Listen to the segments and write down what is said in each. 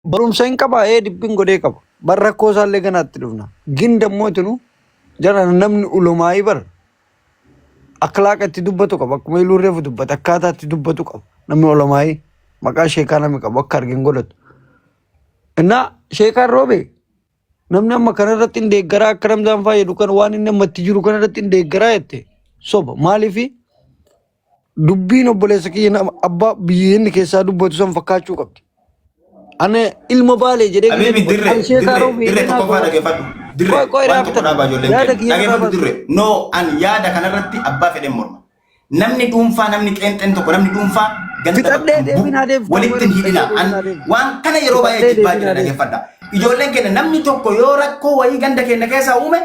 Barumsa hin qaba ee dibbiin godhee qaba. Bar rakkoo isaallee ganaatti dhufna. Gin dammoo tunu jara namni ulumaayii bar akhlaaqa itti dubbatu qaba. Akkuma iluu reefu dubbate akkaataa itti dubbatu qaba. Namni ulumaayii maqaa sheekaa namni qabu akka argin godhatu. Innaa sheekaan roobee namni amma kanarratti hin deeggaraa akka Ramzaan faa jedhu kan waan inni amma itti jiru kanarratti hin deeggaraa jette soba. Maaliifi dubbiin obboleessa kiyya nama abbaa biyya inni keessaa dubbatu san fakkaachuu qabdi. Ana ilma baalee jedhee kiyya Habibi dubbatu. dirre Ani sheekaa dirre roobee dirre jedhee naa tokkoffaa qofa. dhageeffadhu. Dirre Qoy qoy waan raaftan tokko dhaabaa ijoolleen yaada keenya. kiyya narraa Dhageeffadhu baasa. dirre. No an yaada kanarratti abbaa fedhen morma. Namni dhuunfaa namni qeenxeen tokko namni dhuunfaa ganda Fixadhee bakka hin deebiin bu'u. haa deebiftu Walitti hin qoy hidhina. fixadhee An deebiin haa deebiftu. waan kana yeroo baay'ee Fixadhee jibbaa deebiin jira haa deebiftu. dhageeffadha. Ijoolleen keenya namni tokko yoo rakkoo wayii ganda keenya keessaa uume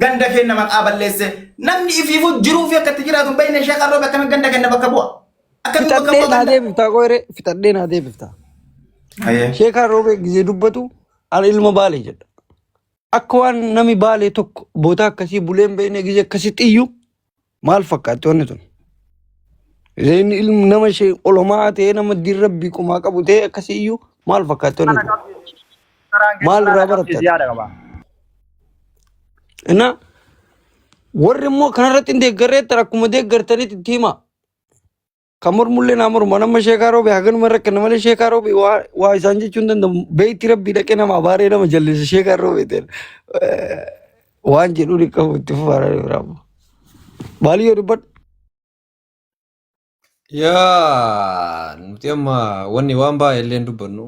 ganda keenya maqaa balleesse namni ifiifuu jiruu fi akka itti jiraatu hin beekne sheekan roobe akkamiin ganda keenya bakka bu'a. Akkamiin bakka Fixadhee bu'a naa ganda. deebiftaa qoyre fixadhee naa deebiftaa. Hayyee. Sheekaan roobee gizee dubbatu ani ilma baalee jedha. Akka waan nami baalee tokko boota akkasii bulee hin beekne gizee akkasitti iyyuu maal fakkaatti wanni tun? Inni ilmi nama ishee olomaa ta'ee nama diin rabbii qumaa qabu ta'e akkasii iyyuu maal fakkaatti wanni tun? Maal irraa barattan? Yaada qaba. Inna warri immoo kanarratti hin deeggarreetti akkuma deeggartanitti itti hima. Kan mormullee naa morma nama sheekaa roobe haganuma rakkanna malee sheekaa roobe waa waa isaan jechuu hin danda'u. Beeyti rabbii dhaqee nama abaaree nama jallise sheekaa roobe ta'e. Waan jedhuun hin qabu itti fufaara biraa. Maaliyyoo dubbadhu. Yaa nuti amma wanni waan baay'ee illee hin dubbannu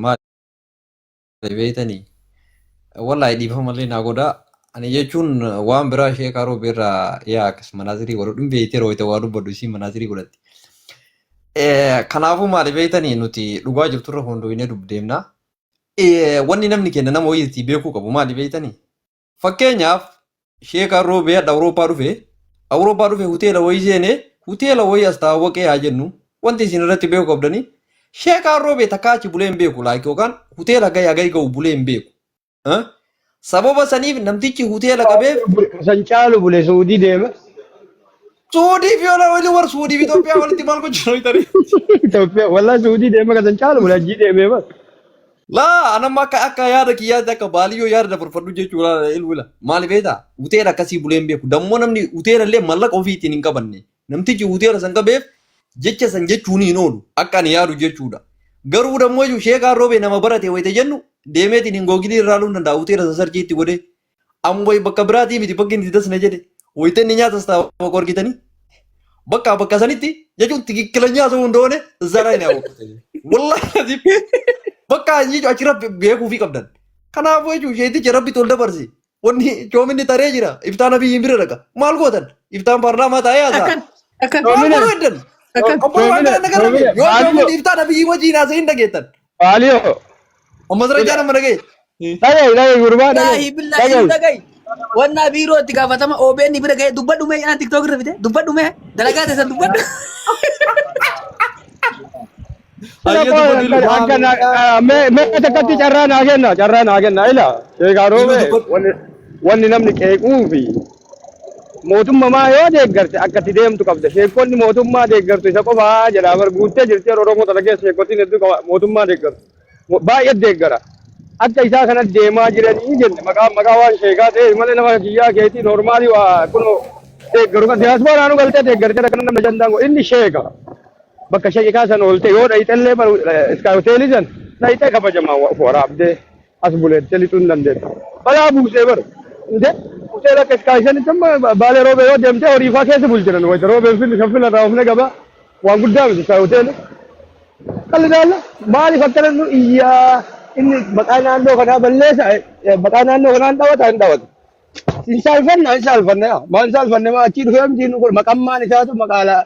maali beektanii wallaahi dhiifama illee naa godhaa ani jechuun waan biraa ishee karoo beerraa yaa akkas manaazirii godhu hin beektee yeroo itti waa dubbadhu isiin manaazirii godhatti. Kanaafuu maali beektanii nuti dhugaa jirturra hundoofnee dubdeemna. Wanni namni kenna nama wayiitii beekuu qabu maali beektanii? Fakkeenyaaf Sheekaan Roobee hadha Awurooppaa dhufe, Awurooppaa dhufe hoteela wayii seene, hoteela wayii as taawwaqee haa jennu, wanti isin irratti beeku qabdanii, Sheekaan Roobee takkaa achi bulee hin beeku laayik yookaan hoteela gahi hagayi ga'u bulee hin beeku. Eh? Sababa saniif namtichi hoteela qabeef San caalu bule Suudii deema. Suudii fi ola wali war Suudii fi Itoophiyaa walitti maal gochuu jirtanii? Itoophiyaa wallahi Suudii deema kan san caalu bule hajjii deemee bar. Laa anamma akka akka yaada kiyyaatti akka baaliyyoo yaada dabarfadhu jechuudha ilwila. Maali beektaa? Hoteela akkasii bulee hin beeku. Dammoo namni hoteela illee mallaqa ofii ittiin hin qabanne. Namtichi hoteela san qabeef jecha san jechuun hin oolu. Akka ani yaadu jechuudha. Garuu dammoo iyyuu sheekaan roobee nama barate wayita jennu deemeetiin hin googilii irraa luu hin danda'a. Hoteela san sarchii itti godhee. Amma wayi bakka biraatii miti bakki inni dasna jedhe. Wayita inni nyaata taa'u argitanii. Bakka bakka sanitti jechuun tikikkilanyaa ta'uu hin doone zara hin hawu. Wallahi azim. Bakka jechuun achirra beekuu fi qabdan. Kanaafuu jechuun sheeticha rabbi tol dabarse. Wanni coominni taree jira. Iftaan abiyyiin bira dhaqa. Maal gootan? Iftaan paarlaamaa taa'ee haasa'a. Akkan akkan Maal Coomine godhuu heddan? akkan Obbo waan coomine kana nagarra coomine yoo baaliyo coominni iftaan abiyyiin wajjin haasa'in dhageettan. baaliyo Amma sirra nama dhagaye. Dhaga'i dhaga'i gurbaa dhaga'i Wallaahi billaahi dhaga'i. dhaga'i. Wannaa biiroo itti gaafatama OBN bira ga'ee dubbadhu mee jedhaan TikTok irra fide dubbadhu mee dalagaa teessan dubbadhu. Hayyee dubbadhu ilu. Akka mee mee takkatti carraa naa kenna carraa naa kenna ila sheekaa Ilu roobee dubbadhu. wanni wanni namni qeequu fi mootummaa yoo deeggarte akka itti deemtu qabda sheekonni mootummaa deeggartu isa qofaa jedha bar guuttee jirti yeroo Oromoo tana keessa sheekotiin hedduu qaba mootummaa deeggartu. Baay'ee deeggara. Akka isaa kana deemaa jiranii jenne maqaa maqaa waan sheekaa ta'e malee nama kiyyaa keetii noormaalii waa kun deeggaru kan diyaaspooraan nu galtee deeggartee akkana namni jandaan inni sheeka. Bakka sheekaa san oolte yoo dhayxellee baru iskaay hoteelii san dhayxee kabajamaa waraabdee as buleettee lixuu hin dandeettu. Balaa buusee baru. Inte hoteela akka iskaay sanitti amma baalee roobee yoo deemtee horii faa keessa bulchinan wayita roobeen filli kan filarraa ofne gabaa waan guddaa miti iskaay hoteelii. Qalli daalla maaliif akkana nu iyyaa inni maqaa naannoo kanaa balleessa maqaa naannoo kanaa hin dhawata hin dhawatu. Hin saalfanna hin saalfanna yaa maal hin saalfanne maa achii dhufee miti inni kun maqammaan isaatu maqaalaa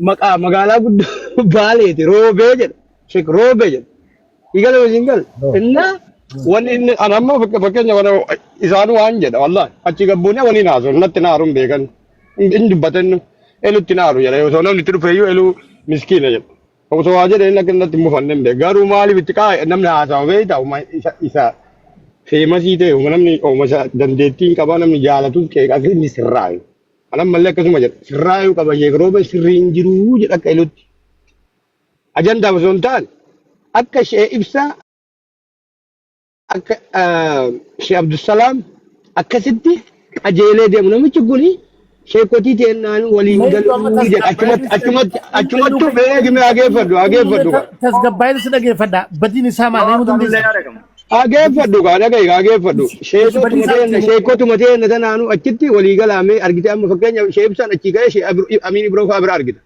maqaa magaalaa guddoo baaleeti roobee jedha sheek roobee jedha. Igala wajjin gal innaa wanni inni ana amma fakkeenya kana isaanu waan jedha wallahi achi gabbuunee waliin haasofna natti naaruun beekan hin dubbatannu elutti naaru jedha osoo namni itti dhufeeyyuu eluu miskiina jedha. Osoo waa jedhe inni akka natti hin mufanne hin beeku. Garuu maaliif itti qaa namni haasawa beektaa uma isa isa feemasii ta'e uma namni uma isa dandeettii hin qabaa namni jaalatuuf qeeqa akka inni sirraayu. Anan mallee akkasuma jedha sirraayuu qaba sheek rooba sirrii hin jiruu jedha akka elutti. Ajandaa osoo hin taane akka ishee ibsaa. Akka Sheekh Abdusalaam akkasitti qajeelee deemu namichi kun sheekotii teennaan waliin Mee iddoo amma galuu jedha achumatti tasgabbaa'ee achumatti achumattu beekme hageeffadhu hageeffadhu kaa tasgabbaa'ee si dhageeffadha. Badiin isaa maal himuu dandeessa? Hageeffadhu kaa dhaga'i hageeffadhu Badii sheekotuma isaa teenna itti sheekotuma teenna tanaanu achitti walii galaamee argite amma fakkeenya sheebsaan achii ka'ee shee Amiin Ibroo fa'aa bira argita.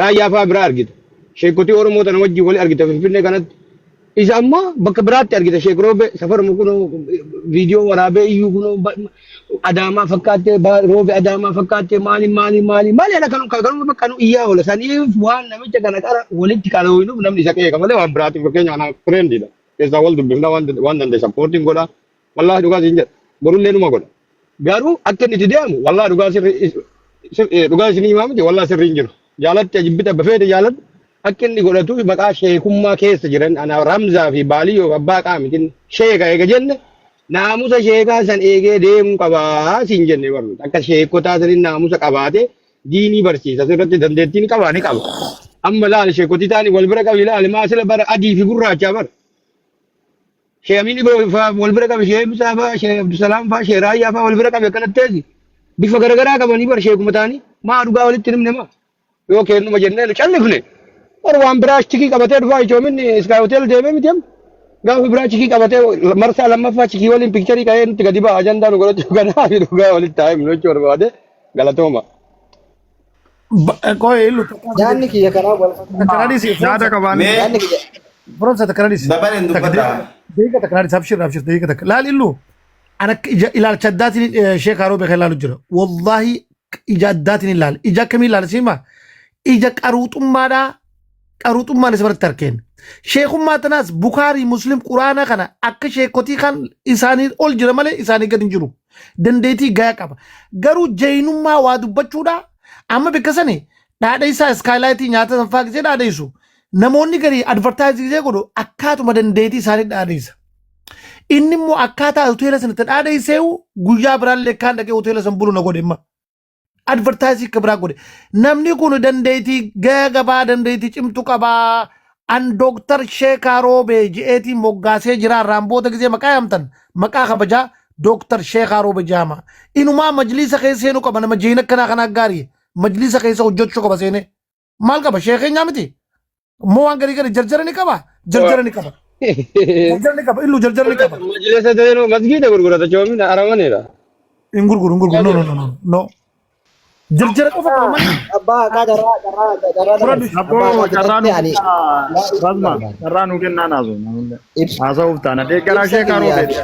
Raayyaa fa'aa biraa argita. Sheekotii Oromoo tana wajjin wali argita Finfinnee kanatti. Isa ammoo bakka biraatti argita Sheek Roobee safaruma kunoo viidiyoo waraabee iyyuu kunoo Adaamaa fakkaattee Roobee Adaamaa fakkaattee maali maali maali maali ana kanu kanuma bakka nu iyyaa oola saniif waan namicha kana qara walitti qalooynuuf namni isa qeeqa malee waan biraatiif fakkeenya anaa friendidha. Keessaa wal dubbifna waan waan danda'e sappoortiin godha. Wallaahi dhugaa siin jedha. Borullee numa godha. Garuu akka inni itti deemu wallaahi dhugaa sirri dhugaa isinii himaa miti wallaahi sirri hin jiru. Jaalatti jibbita bafeete jaaladhu akka inni godhatu maqaa sheekummaa keessa jiran ana Ramzaa fi Baaliyyoo fi abbaa qaamitiin sheeka eega jenne naamusa sheekaa san eegee deemuu qabaa siin jenne barnu akka sheekotaa saniin naamusa qabaate diinii barsiisa asirratti dandeettii ni qabaa ni qaba. Amma laali sheekotii taani wal bira qabi laali maa sila bara adii fi gurraachaa bara. Shee Amiin Ibroo faa wal bira qabi, Shee Ibsaa faa, Shee Abdusalaam faa, Shee Raayyaa faa wal bira qabi akkanatti teessi. Bifa garagaraa qabanii bar sheekuma ta'anii maa dhugaa walitti himne maa yoo kennuma jennee nu callifne. Bar waan biraa chikii qabatee dhufaa ijoominni Sky Hotel deemee miti amma. Gaafa biraa chikii qabatee marsaa lammaffaa chikii waliin pikcharii ka'ee nutti gadi ba'a ajandaa nu godhachuu kanaaf dhugaa walitti haa himnu jechuu barbaade galatooma. Qoy illu Yaadni kiyya kanaa wal takka dhisi Yaada qabaan. Mee yaadni kiyya Firoomsa takka dhisi. babaleen Takka dubbadhaa. deeqa takka dhisi abshir abshir deeqa takka laal illu ana akka ija ilaalcha addaatiin sheek Haroo beekee ilaalu jira. Wallaahi ija addaatiin ilaala. Ija akkamii ilaala siima? Ija qaruuxummaadhaa qaruuxummaan isa biratti argeen. Sheekummaa tanaas Bukaarii Muslim Quraana kana akka sheekotii kan isaanii ol jira malee isaanii gad hin jiru. Dandeettii gaya qaba. Garuu jeenummaa waa dubbachuudha. Amma bikka sani dhaadheessaa iskaayilaayitii nyaata san faa gisee dhaadheessu. Namoonni garii advartaayizii gisee godhu akkaatuma dandeettii isaanii dhaadheessa. Inni immoo akkaataa hoteela sanatti dhaadheesseewu guyyaa biraallee kaan dhaqee hoteela san bulu na godhe imma. Advertaayizii akka biraa godhe. Namni kun dandeettii gaya gabaa dandeettii cimtu qabaa. An Dooktar Sheekaa Roobee je'eetiin moggaasee jira irraan booda gisee maqaa yaamtan maqaa kabajaa Dooktar Sheekaa Roobee jedhama. Inumaa majliisa keessa seenuu qaba nama jeena akkanaa kanaa gaarii majliisa keessa hojjechuu qaba seenee. Maal qaba sheekeenyaa miti. Immoo waan garii gari jarjara ni qaba jarjara ni qaba. Jarjara ni qaba illu jarjara ni qaba. Majlisa seenuu masgiida gurgurata coomina aramanidha. Hin gurguru hin gurguru no no no no no. Jarjara qofa qaba malee. Abbaa haqaa carraa carraa carraa Fudhadhu. dabarsi. Abbaa Abboo haqaa carraa keessatti nu ani kennaa waa ibsuu Rasma barbaada. carraa nu kennaa naasu. Ibsa Haasa'uuf taana deeggaraa ibsa sheekaa kiyyaa roobeeti.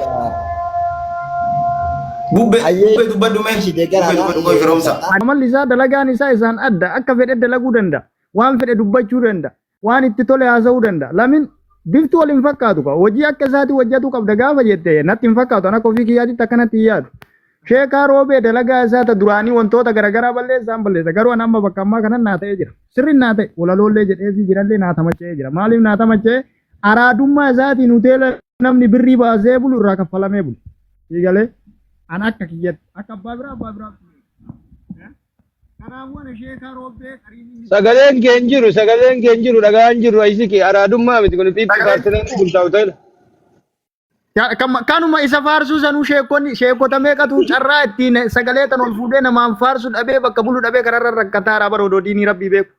Bubbe hayyee bubbe dubbadhu mee ishi bubbe deeggaraadha dubbadhu qoy firoomsa. Amalli isaa dalagaan isaa isaan adda akka fedhe dalaguu danda'a. Waan fedhe dubbachuu danda'a. Waan itti tole haasa'uu danda'a. Lamin bifti wal hin fakkaatu ka. Hojii akka isaati hojjetuu qabda gaafa jette natti hin fakkaatu. Ana ofii kiyyaatitti akkanatti hin yaadu. Sheekaa roobee dalagaa isaa ta duraanii wantoota garaagaraa balleessaan balleessa. Garuu an amma bakka ammaa kanan naa ta'ee jira. Sirri naa ta'e walaloollee jedhee fi jirallee naa tamacha'ee jira. Maaliif naa tamacha'e? Araadummaa isaatiin hoteela namni birrii baasee bulu irraa kaffalamee bulu. Siigalee an akka kiyyatti akka abbaa biraa abbaa biraa. Kanaafuu ana sheekaa roobbee qariinii Sagaleen kee hin jiru, sagaleen kee hin jiru, dhagaa hin jiru, ayisi kee araadummaa miti kun piippi faarsinaan bultaa hoteela. Kanuma isa faarsuu sanuu sheekonni sheekota meeqatu carraa ittiin sagalee tan ol fuudhee namaan faarsu dhabee bakka bulu dhabee kararra rakkataa bara odoo diinii rabbii beeku.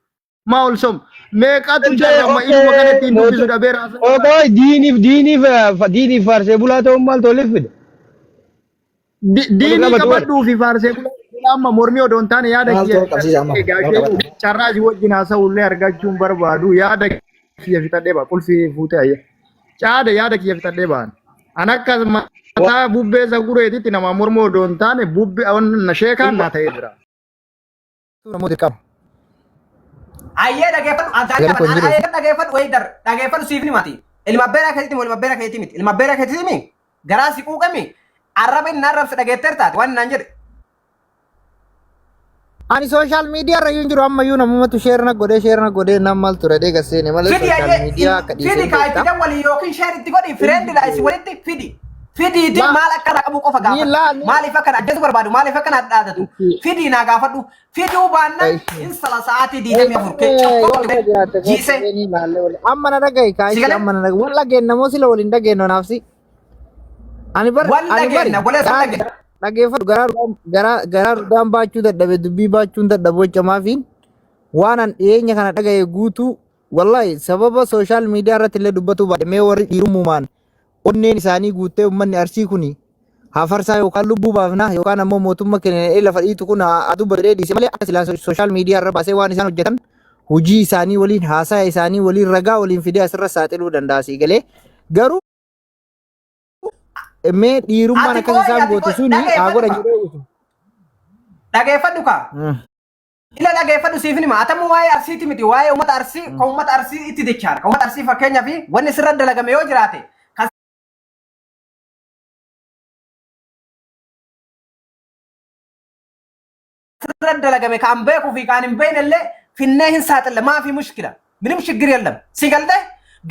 Maa ol som meeqatu carraa ilma kana ittiin dubbisu dhabee raasa. Ookoo diiniif diiniif diiniif faarsee bulaa ta'uun maal tolif fida? Diinii qabatu qabadhuu fi faarsee bulaa amma mormii odoo hin taane yaada Maaltu kiyya wal qabsiisa amma? egaa Wal qabata. ishee carraa si wajjin haasa'ullee argachuun barbaadu yaada kiyya fixadhee ba'a qulfii fuutee ayya. Caada yaada kiyya fixadhee ba'an. An akka mataa bubbee sagureetitti nama mormuu odoo hin taane bubbee sheekaan naa ta'ee jira. Namoota dirqama. Ayyee dhageeffadhu adda Sagaleen kun hin jiru. ayyee dhageeffadhu wayidar dhageeffadhu siif ni mati. Ilma abbeeraa keetitti moo ilma abbeeraa keetii miti. Ilma abbeeraa keetitti mi garaa si quuqami arraba inni arrabse dhageetteer taate waan naan jedhe. Ani sooshaal miidiyaa irra iyyuu hin jiru ammayyuu namumatu sheer na godhee sheer na godhee nam maal ture dheega seene malee Fidi sooshaal ayyee miidiyaa akka fidi dhiisee kaa itti beekta. dawwali yookiin sheer itti godhi fireendidha isin walitti fidi. Fidiitiin La maal akka na qabu qofa ni gaafadhu. laa ni Maaliif akka na ajjeesu barbaadu maaliif akka na dhaadatu fidii naa gaafadhu. Fiduu baannaan insala sa'aatii 24 kee Yoo jiraate jiisee. amma na dhagahi Si kaa'ichi galee? amma na dhagahi wal dhageenna moo sila waliin dhageennu naaf si. Ani bar Wal ani bari dhageenya obboleessa wal garaa dhageenya. dhaggeeffadhu garaa rudaan baachuu dadhabe dubbii baachuun dadhabu jechamaafiin waan an dhiyeenya kana dhagaye guutuu wallahi sababa sooshaal miidiyaa irratti illee dubbatuu baadhe mee warri dhiirummumaan onneen isaanii guuttee uummanni arsii kuni hafarsaa yookaan lubbuu baafnaa yookaan ammoo mootummaa keenya lafa dhiitu kun haa dubbatu jedhee dhiise malee akka silaa sooshaal miidiyaa irra baasee waan isaan hojjetan hojii isaanii waliin haasaa isaanii waliin ragaa waliin fidee asirra saaxiluu danda'a sii galee garuu mee dhiirummaan Ati akkas qoy isaan ati goote qoy suni haa dhageeffadhu godhan ka. jedhee utu. Dhageeffadhu ka. Ila dhageeffadhu siif hima. Atamu waa'ee Arsiiti miti. Waa'ee uummata Arsii kan uummata Arsii itti dichaadha. Kan uummata Arsii fakkeenyaaf wanni sirra dalagame yoo jiraate kan sirra dalagame kan beekuu fi kan hin beekne illee finnee hin saaxille maafi mushkila. Minim shiggir yellam. Si galte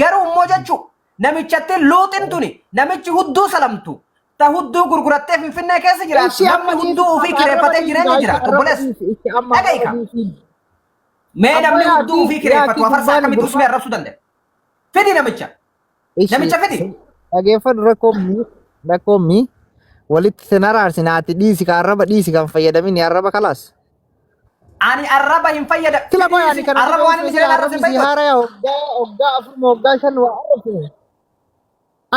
garuu immoo jechuu namichatti luuxin tuni namichi hudduu salamtu ta hudduu gurgurattee finfinnee keessa jiraattu Ishi namni amma dhiisi hudduu ofii amma arraba kireeffatee dhiisi jireenya gaayisa jiraatu arraba obboleessa. dhiisi ishi amma Dhaga'i arraba ka. dhiisi. Mee Abba namni hudduu yaaki ofii kireeffatu yaaki afarsaa gurbaan akkamitti usmee gurbaan arrabsuu danda'a? Fidi namicha. ishi Namicha fidi. dhageeffadhu rakkoon mi walitti sin araarsina ati dhiisi ka arraba dhiisi kan fayyadamin arraba kalaas. Ani arraba hin fayyada. Sila Fidi qoy ani isi kana arraba qofa waan inni usme sila jedhan arrabsa arrabni hin si beektu. haara yaa hoggaa afur moo hoggaa shan waa arrabsine.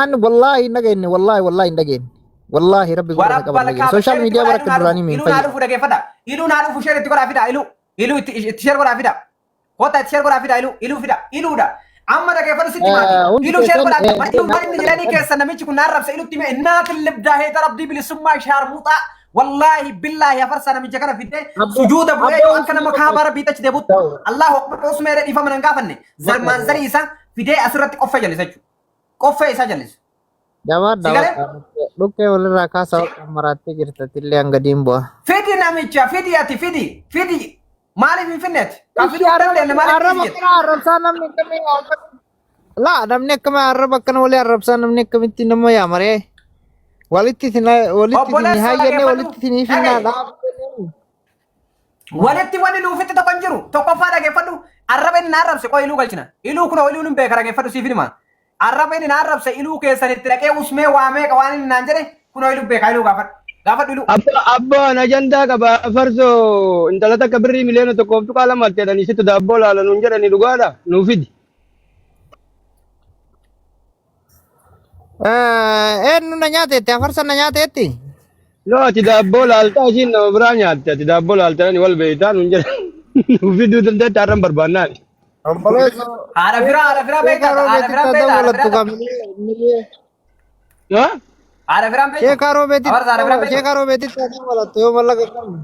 An wallahi hin dhageenye wallahi wallahi hin dhageenye. Wallahi rabbi gurra na Warabba qaba hin dhageenye. lakaaba Sooshaal sheer itti miidiyaa godhaa bara iluu akka naa dhufu. duraanii mi hin Iluu naa fayyadu. dhufu dhageeffadha. Iluu naa dhufu sheer itti godhaa fida. Iluu iluu itti itti sheer godhaa fida. Kota itti sheer godhaa fida. Iluu iluu fida. Iluudha. Amma dhageeffadhu sitti maati. Hundi Iluu sheer keessan godhaa fida. Iluu waan inni jedhanii keessa namichi kun naarrabsa ilutti hime innaatin libdaa heeta rabbii bilisummaa shaarmuuxaa. Wallaahi billaahi afarsaa namicha kana fidee abbo sujuuda bu'ee abbo yoo akka nama usmee kaabaa rabbii tachi deebutti ta'u. Allahu akbar usmee dhiifama nan gaafanne zarmaan zarii isaa fidee asirratti qoffa jallisa jechuudha. Qoffee isaa jallisu. Jabaadha Si galee? bakka dhukkee walirraa kaasaa bakka maraattee jirta illee hanga diin bu'a. Fidi namicha fidi ati fidi fidi maaliif hin finne ati? Kan Ishi fiduu hin arraba dandeenye maaliif arraba fidi jette? akkana arrabsaa namni akkamii laa namni akkama arraba akkana walii arrabsaa namni akkamitti nama yaamaree walitti isin walitti isin Obboleessa hayyannee dhageeffadhu walitti isin finnaa dhaga'i. dhaabbatanii. Walitti wanni nuuf itti tokko hin jiru. Tokkoffaa dhageeffadhu arraba inni na arrabse qoy iluu galchina. Iluu kunoo iluun hin beeka dhageeffadhu siif hima. Arraba inni na arrabse iluu keessan itti dhaqee usmee waa meeqa waan inni naan jedhe kunoo iluu beeka iluu gaafadhu. Gaafadhu iluu. Abba abbaan ajandaa qaba farsoo intala takka birrii miliyoona 1.2 jedhanii sitti daabboo laala nuun jedhanii dhugaadha nuu fidi. Eenyu na nyaateetti afarsa na nyaateetti. Yoo ati daabboo laaltaa ishiin nama biraa nyaatte ati daabboo laaltanii wal beeytaa nuun jedhan nuu fiduu dandeetta har'an barbaannaan. Obboleessa Haadha firaa sheekaa beektaa haadha roobeetitti firaan beektaa haadha dabalattu firaa kan miliyoona. Ha? haadha firaan beektu. Sheekaa roobeetitti Afarsa haadha firaan beektu. sheekaa roobeetitti dabalattu yoo mallaqa qabne.